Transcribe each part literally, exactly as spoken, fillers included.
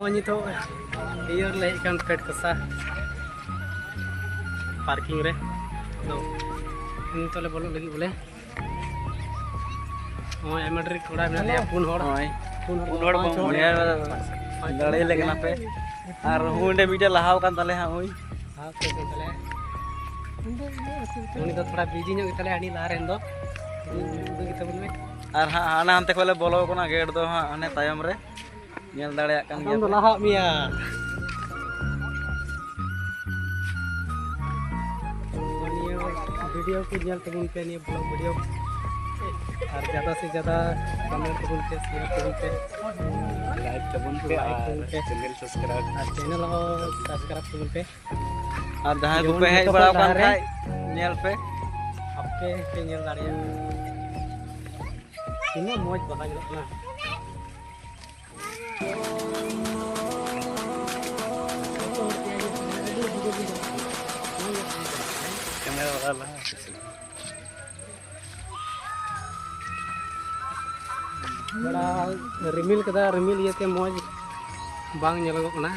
ᱱᱚᱜᱼᱚᱭ ᱱᱤᱛᱚᱜ ᱤᱭᱟᱹ ᱨᱮᱞᱮ ᱦᱮᱡ ᱟᱠᱟᱱ ᱯᱮᱴ ᱠᱟᱥᱟ ᱯᱟᱨᱠᱤᱝ ᱨᱮ᱾ ᱟᱫᱚ ᱱᱤᱛᱚᱜ ᱞᱮ ᱵᱚᱞᱚᱜ ᱞᱟᱹᱜᱤᱫ ᱵᱚᱞᱮ᱾ ᱱᱚᱜᱼᱚᱭ ᱟᱭᱢᱟ ᱰᱷᱮᱨ ᱠᱚᱲᱟ ᱢᱮᱱᱟᱜ ᱞᱮᱭᱟ, ᱯᱩᱱ ᱦᱚᱲ᱾ ᱱᱚᱜᱼᱚᱭ᱾ ᱯᱩᱱ ᱦᱚᱲ, ᱯᱩᱱ ᱦᱚᱲ ᱯᱟᱸᱪ ᱵᱚᱱ ᱦᱚᱲ᱾ ᱵᱚᱱᱮᱭᱟ᱾ ᱯᱟᱸᱪ ᱦᱚᱲ᱾ ᱫᱟᱲᱮ ᱞᱮ ᱠᱟᱱᱟ ᱯᱮ᱾ ᱟᱨ ᱦᱩᱸ, ᱚᱸᱰᱮ ᱢᱤᱫᱴᱮᱡ ᱞᱟᱦᱟᱣ ᱟᱠᱟᱱ ᱛᱟᱞᱮᱭᱟ ᱦᱟᱸᱜ, ᱦᱩᱭ᱾ ᱦᱟᱸ, ᱯᱮ ᱠᱟᱱ ᱛᱟᱞᱮᱭᱟ᱾ ᱩᱱᱤ ᱫᱚ ᱛᱷᱚᱲᱟ ᱵᱤᱡᱤ ᱧᱚᱜ ᱜᱮᱛᱟᱞᱮᱭᱟ, ᱦᱟᱹᱱᱤ ᱞᱟᱦᱟ ᱨᱮᱱ ᱫᱚ᱾ ᱩᱫᱩᱜ ᱜᱮᱛᱟ ᱵᱚᱱ ᱢᱮ᱾ ᱟᱨ ᱦᱟᱸᱜ ᱦᱟᱱᱮ ᱦᱟᱱᱛᱮ ᱠᱷᱚᱡ ᱞᱮ ᱵᱚᱞᱚ ᱠᱟᱱᱟ, ᱜᱮᱴ ᱫᱚ ᱦᱟᱸᱜ ᱦᱟᱱᱮ ᱛᱟᱭᱚᱢ ᱨᱮ᱾ ᱧᱮᱞ ᱫᱟᱲᱮᱭᱟᱜ ᱠᱟᱱ ᱟᱫᱚᱢ ᱜᱮᱭᱟ ᱫᱚ ᱯᱮ᱾ ᱞᱟᱦᱟᱜ ᱢᱮᱭᱟ᱾ ᱱᱤᱭᱟᱹ ᱵᱷᱤᱰᱤᱭᱳ ᱠᱚ ᱧᱮᱞ ᱛᱟᱵᱚᱱ ᱯᱮ, ᱱᱤᱭᱟᱹ ᱵᱞᱚᱜ ᱵᱷᱤᱰᱤᱭᱳ, ᱟᱨ ᱡᱟᱫᱟ ᱥᱮ ᱡᱟᱫᱟ ᱠᱚᱢᱮᱱᱴ ᱛᱟᱵᱚᱱ ᱯᱮ, ᱥᱮᱭᱟᱨ ᱛᱟᱵᱚᱱ ᱯᱮ, ᱞᱟᱭᱤᱠ ᱛᱟᱵᱚᱱ ᱯᱮ, ᱞᱟᱭᱤᱠ ᱟᱨ ᱛᱟᱵᱚᱱ ᱯᱮ, ᱪᱮᱱᱮᱞ ᱥᱟᱵᱥᱠᱨᱟᱭᱤᱵ, ᱟᱨ ᱪᱮᱱᱮᱞ ᱦᱚᱸ ᱥᱟᱵᱥᱠᱨᱟᱭᱤᱵ ᱛᱟᱵᱚᱱ ᱯᱮ᱾ ᱟᱨ ᱡᱟᱦᱟᱸᱭ ᱡᱮᱢᱚᱱ ᱠᱚᱯᱮ ᱦᱮᱡ ᱡᱚᱛᱚ ᱵᱟᱲᱟᱣ ᱠᱷᱚᱱ ᱠᱟᱱ ᱞᱟᱦᱟᱨᱮ ᱠᱷᱟᱡ, ᱧᱮᱞ ᱯᱮ᱾ ᱟᱯᱮ ᱯᱮ ᱧᱮᱞ ᱫᱟᱲᱮᱭᱟᱜᱼᱟ ᱛᱤᱱᱟᱹᱜ ᱢᱚᱡᱽ ᱵᱟᱦᱟ ᱧᱮᱞᱚᱜ ᱠᱟᱱᱟ᱾ ᱠᱮᱢᱮᱨᱟ ᱵᱟᱞᱟ ᱞᱟᱦᱟ᱾ ᱛᱷᱚᱲᱟ ᱨᱤᱢᱤᱞ ᱠᱟᱫᱟ, ᱨᱤᱢᱤᱞ ᱤᱭᱟᱹᱛᱮ ᱢᱚᱡᱽ ᱵᱟᱝ ᱧᱮᱞᱚᱜᱚᱜ ᱠᱟᱱᱟ᱾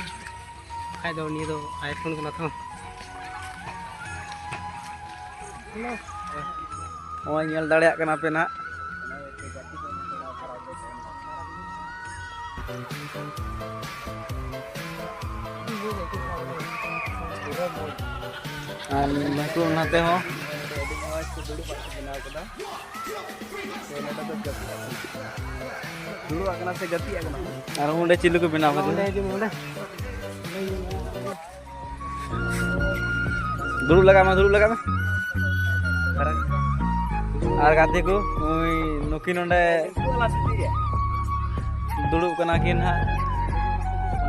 ᱵᱟᱠᱷᱟᱡ ᱫᱚ ᱱᱤᱭᱟᱹ ᱫᱚ ᱟᱭᱯᱷᱳᱱ ᱠᱟᱱᱟ ᱛᱚ᱾ ᱱᱚᱜᱼᱚᱭ ᱧᱮᱞ ᱫᱟᱲᱮᱭᱟᱜ ᱠᱟᱱᱟ ᱯᱮ ᱱᱟᱦᱟᱜ᱾ ᱟᱨ ᱱᱩᱠᱩ ᱱᱟᱛᱮ ᱦᱚᱸ᱾ ᱫᱩᱲᱩᱵ ᱟᱠᱟᱱᱟ ᱥᱮ ᱜᱟᱛᱮᱜ ᱟᱠᱟᱱᱟ? ᱟᱨ ᱚᱸᱰᱮ ᱪᱤᱞᱤ ᱠᱚ ᱵᱮᱱᱟᱣ ᱠᱟᱫᱟ? ᱚᱸᱰᱮ ᱦᱤᱡᱩᱜ ᱢᱮ, ᱚᱸᱰᱮ᱾ ᱫᱩᱲᱩᱵ ᱞᱟᱜᱟᱜ ᱢᱮ, ᱫᱩᱲᱩᱵ ᱞᱟᱜᱟᱜ ᱢᱮ᱾ ᱟᱨ ᱜᱟᱛᱮ ᱠᱚ, ᱩᱭ ᱱᱩᱠᱤᱱ ᱱᱚᱰᱮ ᱫᱩᱲᱩᱵ ᱠᱟᱱᱟ ᱠᱤᱱ ᱦᱟᱸᱜ,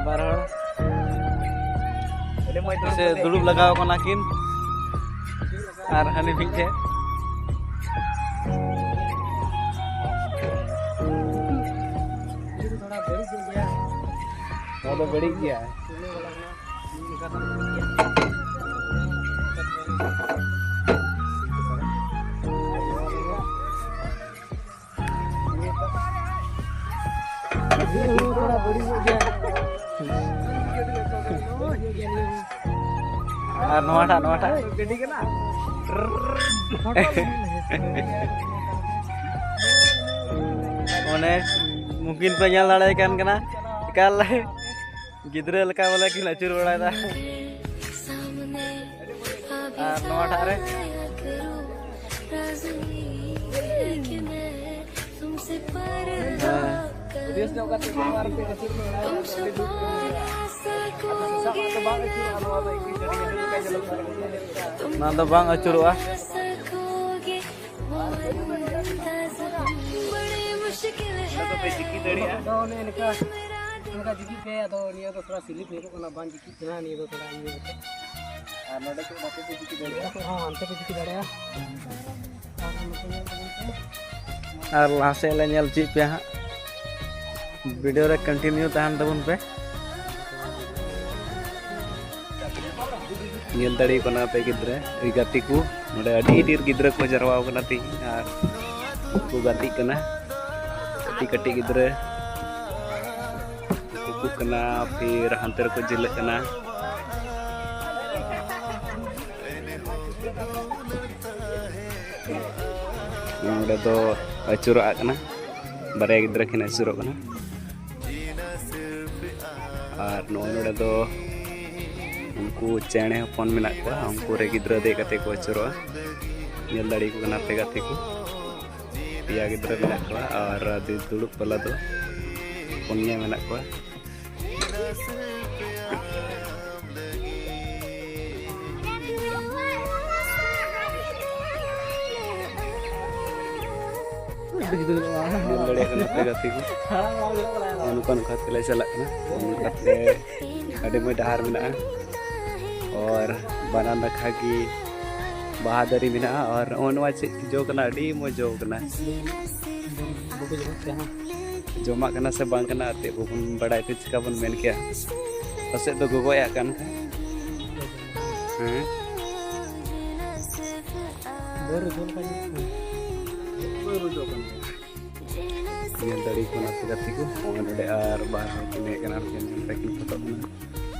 ᱵᱟᱨ ᱦᱚᱲ᱾ ᱥᱮ ᱫᱩᱲᱩᱵ ᱞᱟᱜᱟᱣ ᱠᱟᱱᱟ ᱠᱤᱱ᱾ ᱟᱨ ᱦᱟᱹᱱᱤ ᱢᱤᱫᱴᱮᱡ᱾ ᱱᱚᱣᱟ ᱫᱚ ᱵᱟᱹᱲᱤᱡ ᱜᱮᱭᱟ᱾ ᱛᱷᱚᱲᱟ ᱵᱟᱹᱲᱤᱡ ᱧᱚᱜ ᱜᱮᱭᱟ᱾ ᱟᱨ ᱱᱚᱣᱟᱴᱟᱜ, ᱱᱚᱣᱟᱴᱟᱜ᱾ ᱚᱱᱮ ᱢᱩᱠᱤᱱ ᱯᱮ ᱧᱮᱞ ᱫᱟᱲᱮᱭᱟᱜ ᱠᱟᱱ ᱠᱟᱱᱟ, ᱮᱠᱟᱞ ᱜᱤᱫᱽᱨᱟᱹ ᱞᱮᱠᱟ ᱵᱚᱞᱮ ᱠᱤᱱ ᱟᱹᱪᱩᱨ ᱵᱟᱲᱟᱭᱮᱫᱟ᱾ ᱟᱨ ᱱᱚᱣᱟᱴᱟᱜ ᱨᱮ, ᱦᱮᱸ᱾ ᱚᱱᱟ ᱫᱚ ᱵᱟᱝ ᱟᱹᱪᱩᱨᱚᱜᱼᱟ᱾ ᱟᱫᱚ ᱚᱱᱮ ᱚᱱᱠᱟ, ᱚᱱᱠᱟ ᱡᱤᱠᱤ ᱯᱮ, ᱟᱫᱚ ᱱᱤᱭᱟᱹ ᱫᱚ ᱛᱷᱚᱲᱟ ᱥᱤᱞᱤᱯ ᱧᱚᱜᱚᱜ ᱠᱟᱱᱟ, ᱵᱟᱝ ᱡᱤᱠᱤᱜ ᱠᱟᱱᱟ ᱱᱤᱭᱟᱹ ᱫᱚ ᱛᱷᱚᱲᱟ ᱤᱭᱟᱹ ᱠᱟᱛᱮ᱾ ᱟᱨ ᱱᱚᱰᱮ ᱠᱚ ᱵᱟᱯᱮ ᱡᱤᱠᱤ ᱫᱟᱲᱮᱭᱟᱜᱼᱟ᱾ ᱦᱚᱸ, ᱦᱟᱱᱛᱮ ᱯᱮ ᱡᱤᱠᱤ ᱫᱟᱲᱮᱭᱟᱜᱼᱟ᱾ ᱟᱨ ᱱᱚᱛᱮ ᱧᱮᱞ ᱛᱟᱵᱚᱱ ᱯᱮ᱾ ᱟᱨ ᱞᱟᱦᱟ ᱥᱮᱫ ᱞᱮ ᱧᱮᱞ ᱦᱚᱪᱚᱭᱮᱫ ᱯᱮᱭᱟ ᱦᱟᱸᱜ᱾ ᱵᱷᱤᱰᱤᱭᱳ ᱨᱮ ᱠᱚᱱᱴᱤᱱᱤᱭᱩ ᱛᱟᱦᱮᱱ ᱛᱟᱵᱚᱱ ᱯᱮ᱾ ᱧᱮᱞ ᱫᱟᱲᱮᱭᱟᱠᱚ ᱠᱟᱱᱟ ᱯᱮ ᱜᱤᱫᱽᱨᱟᱹ, ᱮᱭ ᱜᱟᱛᱮ ᱠᱚ, ᱱᱚᱰᱮ ᱟᱹᱰᱤ ᱰᱷᱮᱨ ᱜᱤᱫᱽᱨᱟᱹ ᱠᱚ ᱡᱟᱨᱣᱟ ᱟᱠᱟᱱᱟ ᱛᱮᱦᱮᱧ ᱟᱨ ᱠᱚ ᱜᱟᱛᱮᱜ ᱠᱟᱱᱟ᱾ ᱠᱟᱹᱴᱤᱡ ᱠᱟᱹᱴᱤᱡ ᱜᱤᱫᱽᱨᱟᱹ ᱠᱚ ᱠᱩᱠᱩᱜ ᱠᱟᱱᱟ, ᱯᱷᱤᱨ ᱦᱟᱱᱛᱮ ᱨᱮᱠᱚ ᱡᱤᱞᱟᱹᱜ ᱠᱟᱱᱟ᱾ ᱱᱚᱰᱮ ᱫᱚ ᱟᱹᱪᱩᱨᱚᱜ ᱠᱟᱱᱟ, ᱵᱟᱨᱭᱟ ᱜᱤᱫᱽᱨᱟᱹ ᱠᱤᱱ ᱟᱹᱪᱩᱨᱚᱜ ᱠᱟᱱᱟ᱾ ᱟᱨ ᱱᱚᱜᱼᱚᱭ ᱱᱚᱰᱮ ᱫᱚ ᱩᱱᱠᱩ ᱪᱮᱬᱮ ᱦᱚᱯᱚᱱ ᱢᱮᱱᱟᱜ ᱠᱚᱣᱟ, ᱩᱱᱠᱩ ᱨᱮ ᱜᱤᱫᱽᱨᱟᱹ ᱫᱮᱡ ᱠᱟᱛᱮ ᱠᱚ ᱟᱹᱪᱩᱨᱚᱜᱼᱟ᱾ ᱧᱮᱞ ᱫᱟᱲᱮᱭᱟᱠᱚ ᱠᱟᱱᱟ ᱯᱮ ᱜᱟᱛᱮ ᱠᱚ, ᱯᱮᱭᱟ ᱜᱤᱫᱽᱨᱟᱹ ᱢᱮᱱᱟᱜ ᱠᱚᱣᱟ ᱟᱨ ᱫᱩᱲᱩᱵ ᱵᱟᱞᱟ ᱫᱚ ᱯᱩᱱᱭᱟᱹ ᱢᱮᱱᱟᱜ ᱠᱚᱣᱟ᱾ ᱧᱮᱞ ᱫᱟᱲᱮᱭᱟᱜ ᱠᱟᱱᱟ ᱯᱮ ᱜᱟᱛᱮ ᱠᱚ᱾ ᱱᱚᱝᱠᱟ ᱱᱚᱝᱠᱟ ᱛᱮᱞᱮ ᱪᱟᱞᱟᱜ ᱠᱟᱱᱟ᱾ ᱱᱚᱝᱠᱟ ᱛᱮ ᱟᱹᱰᱤ ᱢᱚᱡᱽ ᱰᱟᱦᱟᱨ ᱢᱮᱱᱟᱜᱼᱟ᱾ ᱟᱨ ᱵᱟᱱᱟᱨ ᱱᱟᱠᱷᱟ ᱜᱮ ᱵᱟᱦᱟ ᱫᱟᱨᱮ ᱢᱮᱱᱟᱜᱼᱟ᱾ ᱟᱨ ᱱᱚᱜᱼᱚ ᱱᱚᱣᱟ ᱪᱮᱫ ᱡᱚ ᱠᱟᱱᱟ? ᱟᱹᱰᱤ ᱢᱚᱡᱽ ᱡᱚ ᱠᱟᱱᱟ᱾ ᱡᱚᱢᱟᱜ ᱠᱟᱱᱟ ᱥᱮ ᱵᱟᱝ ᱠᱟᱱᱟ, ᱮᱱᱛᱮᱫ ᱵᱟᱵᱚᱱ ᱵᱟᱲᱟᱭ ᱛᱮ ᱪᱤᱠᱟ ᱵᱚᱱ ᱢᱮᱱ ᱠᱮᱭᱟ? ᱯᱟᱥᱮᱡ ᱫᱚ ᱜᱚᱜᱚᱭᱟᱜ ᱠᱟᱱ ᱠᱷᱟᱱ᱾ ᱦᱮᱸ᱾ ᱵᱟᱹᱨᱩ ᱡᱚ ᱞᱮᱠᱟ ᱧᱮᱞᱚᱜ ᱠᱟᱱᱟ᱾ ᱵᱟᱹᱨᱩ ᱡᱚ ᱠᱟᱱ ᱜᱮᱭᱟ᱾ ᱧᱮᱞ ᱫᱟᱲᱮ ᱠᱚ ᱱᱟᱯᱮ ᱜᱟᱛᱮ ᱠᱚ, ᱱᱚᱜᱼᱚᱭ ᱱᱚᱰᱮ ᱟᱨ ᱵᱟᱨ ᱦᱚᱲ ᱠᱚ ᱦᱮᱡ ᱠᱟᱱᱟ, ᱱᱚᱰᱮ ᱠᱤᱱ ᱯᱷᱳᱴᱳᱜ ᱠᱟᱱᱟ,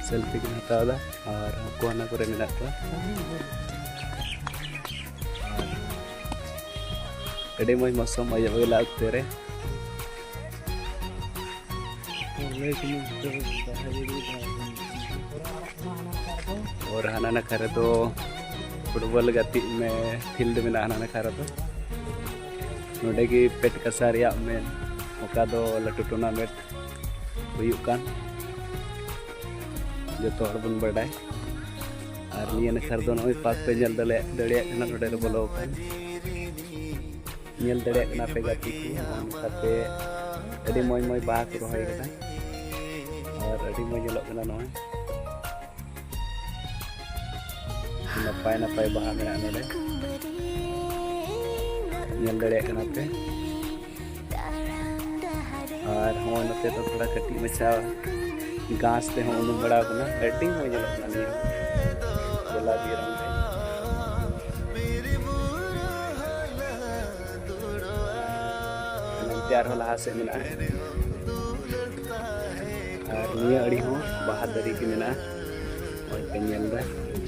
ᱥᱮᱞᱯᱷᱤ ᱠᱤᱱ ᱦᱟᱛᱟᱣ ᱮᱫᱟ᱾ ᱟᱨ ᱩᱱᱠᱩ ᱦᱟᱱᱟ ᱠᱚᱨᱮ ᱢᱮᱱᱟᱜ ᱠᱚᱣᱟ᱾ ᱟᱨ ᱟᱹᱰᱤ ᱢᱚᱡᱽ ᱢᱳᱥᱚᱢ ᱟᱹᱭᱩᱵ ᱵᱮᱞᱟ ᱚᱠᱛᱮ ᱨᱮ᱾ ᱟᱨ ᱦᱟᱱᱟ ᱱᱟᱠᱷᱟ ᱨᱮᱫᱚ ᱯᱷᱩᱴᱵᱚᱞ ᱜᱟᱛᱮᱜ ᱢᱮ ᱯᱷᱤᱞᱰ ᱢᱮᱱᱟᱜᱼᱟ ᱦᱟᱱᱟ ᱱᱟᱠᱷᱟ ᱨᱮᱫᱚ᱾ ᱱᱚᱰᱮ ᱜᱮ ᱯᱮᱴ ᱠᱟᱥᱟ ᱨᱮᱭᱟᱜ ᱢᱮᱱ, ᱚᱠᱟ ᱫᱚ ᱞᱟᱹᱴᱩ ᱴᱩᱨᱱᱟᱢᱮᱱᱴ ᱦᱩᱭᱩᱜ ᱠᱟᱱ, ᱡᱚᱛᱚ ᱦᱚᱲ ᱵᱚᱱ ᱵᱟᱰᱟᱭ᱾ ᱟᱨ ᱱᱤᱭᱟᱹ ᱱᱟᱠᱷᱟ ᱨᱮᱫᱚ ᱱᱚᱜᱼᱚᱭ ᱯᱟᱨᱠ ᱯᱮ ᱧᱮᱞ ᱫᱟᱲᱮᱭᱟᱜ, ᱫᱟᱲᱮᱭᱟᱜ ᱠᱟᱱᱟ, ᱱᱚᱰᱮ ᱨᱮ ᱵᱚᱞᱚ ᱟᱠᱟᱱ᱾ ᱧᱮᱞ ᱫᱟᱲᱮᱭᱟᱜ ᱠᱟᱱᱟ ᱯᱮ ᱜᱟᱛᱮ ᱠᱚ, ᱱᱚᱝᱠᱟᱛᱮ ᱟᱹᱰᱤ ᱢᱚᱡᱽ ᱢᱚᱡᱽ ᱵᱟᱦᱟ ᱠᱚ ᱨᱚᱦᱚᱭ ᱠᱟᱫᱟ᱾ ᱟᱨ ᱟᱹᱰᱤ ᱢᱚᱡᱽ ᱧᱮᱞᱚᱜ ᱠᱟᱱᱟ ᱱᱚᱜᱼᱚᱭ᱾ ᱱᱟᱯᱟᱭ ᱱᱟᱯᱟᱭ ᱵᱟᱦᱟ ᱢᱮᱱᱟᱜᱼᱟ ᱱᱚᱰᱮ, ᱧᱮᱞ ᱫᱟᱲᱮᱭᱟᱜ ᱠᱟᱱᱟ ᱯᱮ᱾ ᱟᱨ ᱦᱚᱸ ᱱᱚᱛᱮ ᱫᱚ ᱛᱷᱚᱲᱟ ᱠᱟᱹᱴᱤᱡ ᱢᱟᱪᱷᱟ ᱜᱷᱟᱥ ᱛᱮᱦᱚᱸ ᱩᱱᱩᱢ ᱵᱟᱲᱟ ᱟᱠᱟᱱᱟ, ᱟᱹᱰᱤ ᱢᱚᱡᱽ ᱧᱮᱞᱚᱜ ᱠᱟᱱᱟ ᱱᱤᱭᱟᱹ ᱜᱳᱞᱟᱯᱤ ᱨᱚᱝ ᱨᱮ᱾ ᱱᱚᱱᱛᱮ ᱟᱨᱦᱚᱸ ᱞᱟᱦᱟ ᱥᱮᱫ ᱢᱮᱱᱟᱜᱼᱟ᱾ ᱟᱨ ᱱᱤᱭᱟᱹ ᱟᱹᱰᱤ ᱦᱚᱸ ᱵᱟᱦᱟ ᱫᱟᱨᱮ ᱜᱮ ᱢᱮᱱᱟᱜᱼᱟ, ᱱᱚᱜᱼᱚᱭ ᱯᱮ ᱧᱮᱞ ᱮᱫᱟ,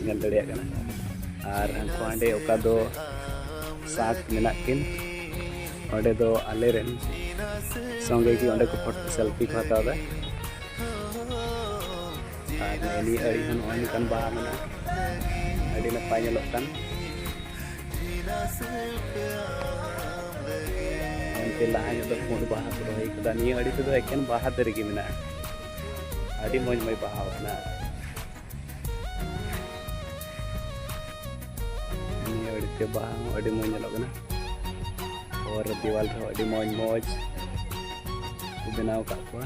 ᱧᱮᱞ ᱫᱟᱲᱮᱭᱟᱜ ᱠᱟᱱᱟ᱾ ᱟᱨ ᱦᱟᱱᱠᱩ ᱦᱟᱸᱰᱮ ᱚᱠᱟ ᱫᱚ ᱥᱟᱸᱠ ᱢᱮᱱᱟᱜ ᱠᱤᱱ, ᱚᱸᱰᱮ ᱫᱚ ᱟᱞᱮ ᱨᱮᱱ ᱥᱚᱸᱜᱮ ᱜᱮ ᱚᱸᱰᱮ ᱠᱚ ᱯᱷᱳᱴᱳ ᱥᱮᱞᱯᱷᱤ ᱠᱚ ᱦᱟᱛᱟᱣ ᱮᱫᱟ᱾ ᱟᱨ ᱱᱤᱭᱟᱹ ᱟᱹᱰᱤ ᱦᱚᱸ ᱱᱚᱜᱼᱚᱭ ᱱᱚᱝᱠᱟᱱ ᱵᱟᱦᱟ ᱢᱮᱱᱟᱜᱼᱟ, ᱟᱹᱰᱤ ᱱᱟᱯᱟᱭ ᱧᱮᱞᱚᱜ ᱠᱟᱱ᱾ ᱚᱱᱛᱮ ᱞᱟᱦᱟ ᱧᱚᱜ ᱫᱚ ᱯᱩᱸᱰ ᱵᱟᱦᱟ ᱠᱚ ᱨᱚᱦᱚᱭ ᱠᱟᱫᱟ᱾ ᱱᱤᱭᱟᱹ ᱟᱹᱰᱤ ᱛᱮᱫᱚ ᱮᱠᱮᱱ ᱵᱟᱦᱟ ᱫᱟᱨᱮ ᱜᱮ ᱢᱮᱱᱟᱜᱼᱟ᱾ ᱟᱹᱰᱤ ᱢᱚᱡᱽ ᱢᱚᱡᱽ ᱵᱟᱦᱟ ᱠᱟᱱᱟ᱾ ᱱᱤᱭᱟᱹ ᱟᱹᱰᱤ ᱛᱮ ᱵᱟᱦᱟ ᱦᱚᱸ ᱟᱹᱰᱤ ᱢᱚᱡᱽ ᱧᱮᱞᱚᱜ ᱠᱟᱱᱟ᱾ ᱟᱨ ᱫᱮᱣᱟᱞ ᱨᱮᱦᱚᱸ ᱟᱹᱰᱤ ᱢᱚᱡᱽ ᱢᱚᱡᱽ ᱠᱚ ᱵᱮᱱᱟᱣ ᱟᱠᱟᱫ ᱠᱚᱣᱟ᱾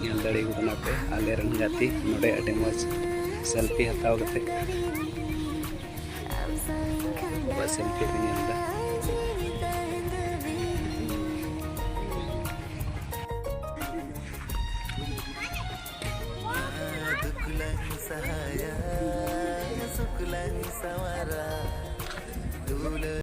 ᱧᱮᱞ ᱫᱟᱲᱮᱭᱟᱠᱚ ᱠᱟᱱᱟ ᱯᱮ ᱟᱞᱮ ᱨᱮᱱ ᱜᱟᱛᱮ ᱱᱚᱰᱮ ᱟᱹᱰᱤ ᱢᱚᱡᱽ ᱥᱮᱞᱯᱷᱤ ᱦᱟᱛᱟᱣ ᱠᱟᱛᱮ᱾ ᱵᱟᱵᱟ ᱥᱮᱞᱯᱷᱤ ᱠᱚ ᱧᱮᱞ ᱮᱫᱟ᱾ ᱥᱟᱦᱟᱭᱟ, ᱥᱩᱠᱞᱟᱝ ᱥᱟᱶᱟᱨᱟ, ᱫᱩᱞᱟᱹᱲ